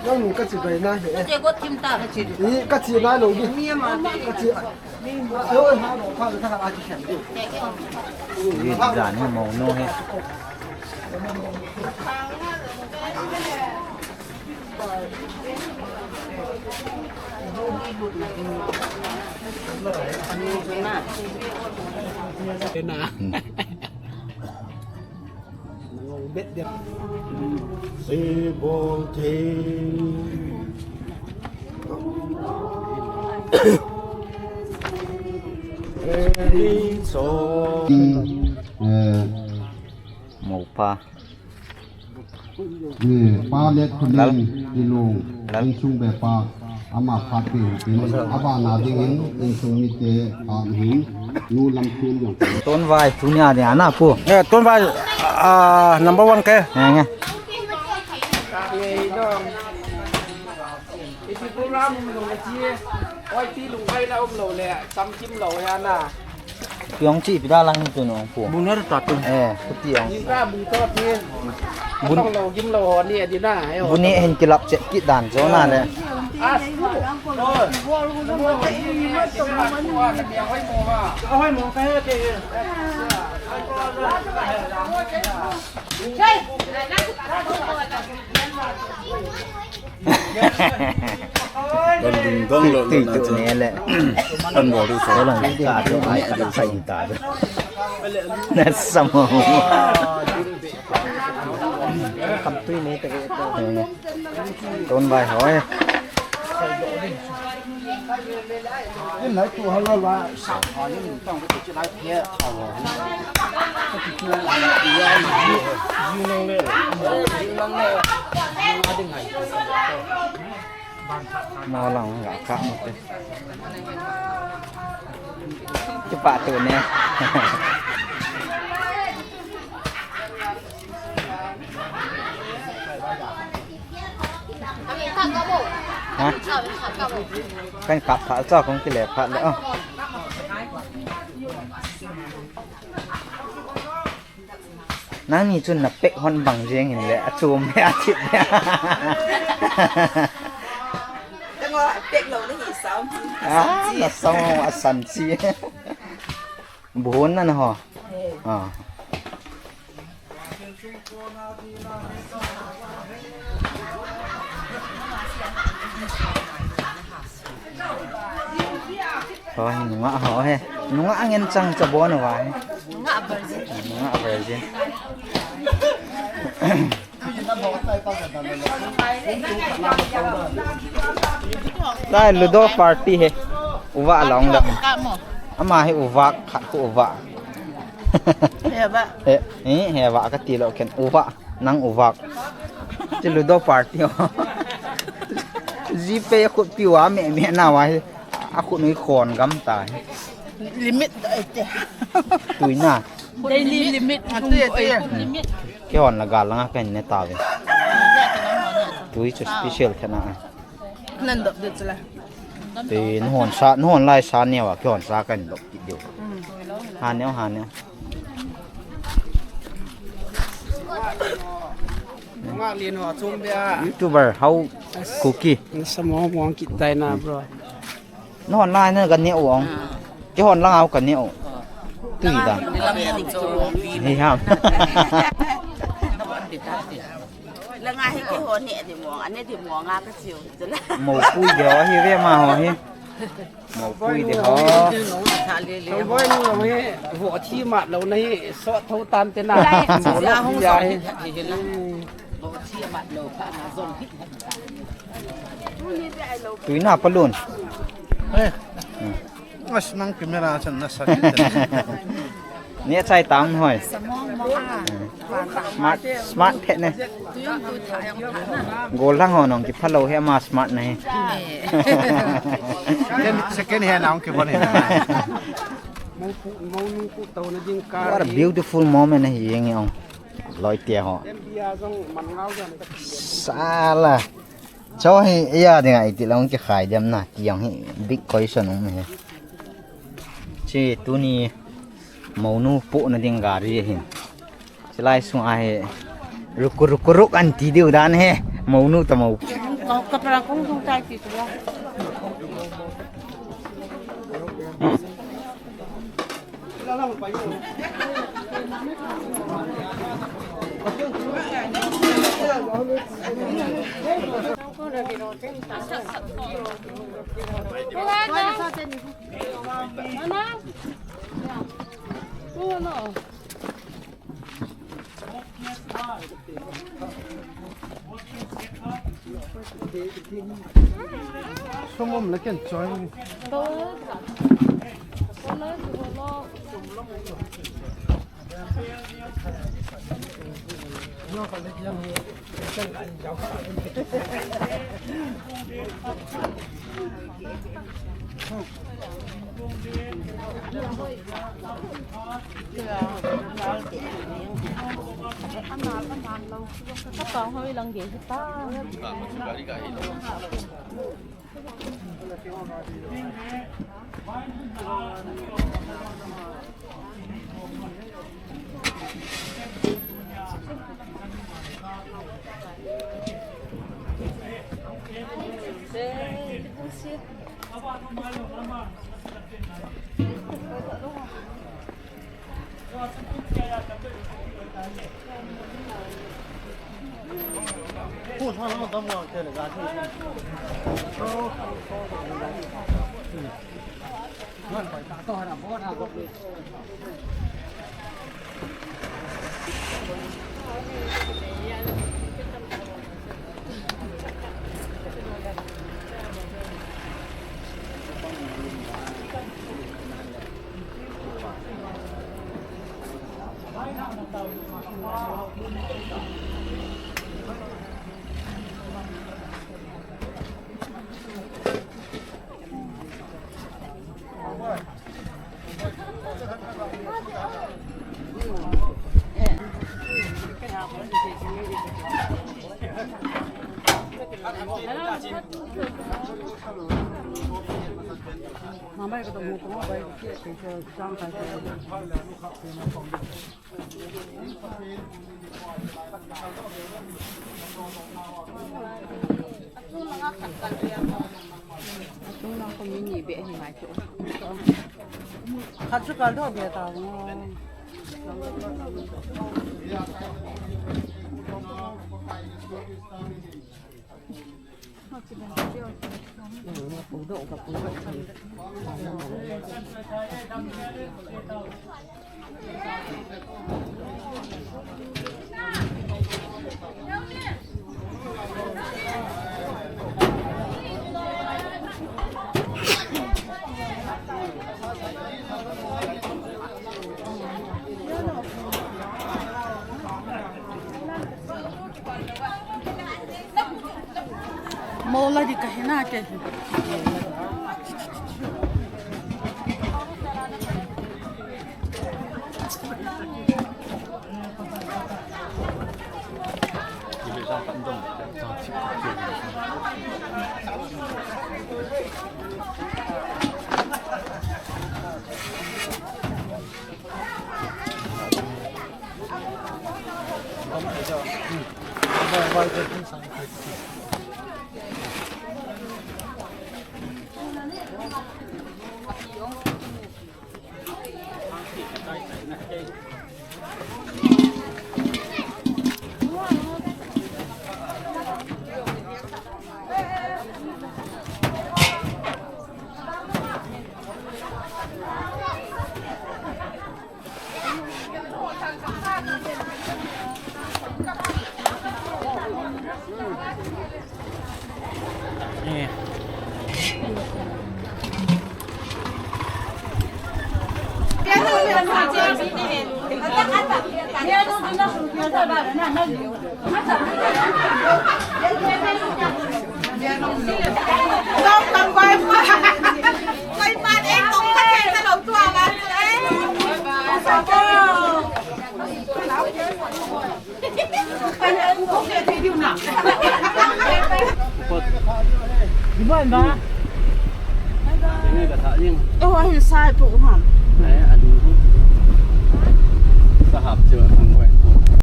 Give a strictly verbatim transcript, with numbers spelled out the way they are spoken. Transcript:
Nang ni ka chi bai na he. Ka che got thim ta. Ni ka chi na lo ni. Ka chi. Yo ha lo pha ta a chi khen. Ni ja ni mo no he. Mopa. Eh, Pa Letkhoneng Tilung, insung bepa, ama phat pi tin, abana dingin, insung mite, phat hin, nu Lamtun jong. Tonvai, tunia dia na pu. Eh, Tonvai, ah, number one ke. Nge, nge. Iti program um lo le chi, oi ti lung kai la um lo le, sam kim lo ya na. Piong chi pi da lang tu no pu. Bung ne ta tu. Eh, pu ti ong. Ni ka bung to ti. Bung lo kim lo ho ni di na. Bung ni hin kilap che ki dan jo na le. As. Hoi mo ka ke. Kan ding dong lo lo na tu ne le. Kan bol tu so. Lo ka tu ne tu sai ta. Na samo. Kam tui ne te. Tonvai hoi. Nin lai tu hala la sa ha ni tong ko chi lai phe ha lo. Ko chi chu la ni ya ni. Ji nong le. Ji nong le. Ji a ding hai. Mo lang ga ka mo te. Chu pa tu ne. Ha? Kan kap pha cha kong kile pha le. Nangni chun na pek hon bang jeng in le, a chum le, a thip le. Tengok pek lo ni sam chi. Ah, na sam a san chi. Buhon na na ho. Ah. Ho hi nunga ho he. Nunga angen chang cha bon wa he. Nunga virgin. Nunga virgin. Lai ludo party he. Uva long da. Ama hi uva khat ko uva. He ba. He, he ba ka ti lo ken uva. Nang uvak. Chi ludo party ho. Ji pe khut piu a me me na wa hi. A khut nui khon gam ta hi. Limit da ite. Tuina. Daily limit. Ate, ate. Limit. Kihon la gal langa kan ne ta ve. Tui chu special thena. Nan dop de chula. Te nahon sa, nahon lai sa neo a, kihon sa kan dop kit diu. Ha neo, ha neo. Nga lin ho chum be a. YouTuber, how cookie? Sa mo mo kit tai na, bro. Nahon lai na ka neo ong. Kihon lang au ka neo. Tui da. Ni ham. Langa hi kihon ne di mo, ane di mo nga ka chiu. Mo pui de ho hi ve ma ho hi. Mo pui de ho. Boy nu lo hi, vo thi mat lo na hi, so tho tan te na. Mo lo hi ya hi. Vo thi mat lo ka na zong hi. Tuina palun. Eh. As nang camera chan na sa. Ni chai tam hoi. Samong mo a. Smart, smart phet ne. Tuyong tu tha yong tha na. Gol lang ho nong ki phalo he ma smart na he. Eh. Second, second hand ang ki bon he. Mo pu, mo nu pu to na ding ka. What a beautiful moment he yeng yong. Loi tia ho. Sala. Cho hi, iya dinga iti long ki khai dem na, ti yong hi big question um hi. Chi tuni monu po na ding gari hin. Chilai sung a hi ruku ruku ruk an ti diu dan he. Monu ta mo. Ka, ka parang kong dung tai ti tu la. Sum um le ken choi. Ka tong hoi lang ge hi ta. Khat chu kal doh be ta. Mola di kahina ke. Iban ba? Ini ka tha jing. Oh, ahin sai po ham. Ai, adu. Sahap chu ang ko.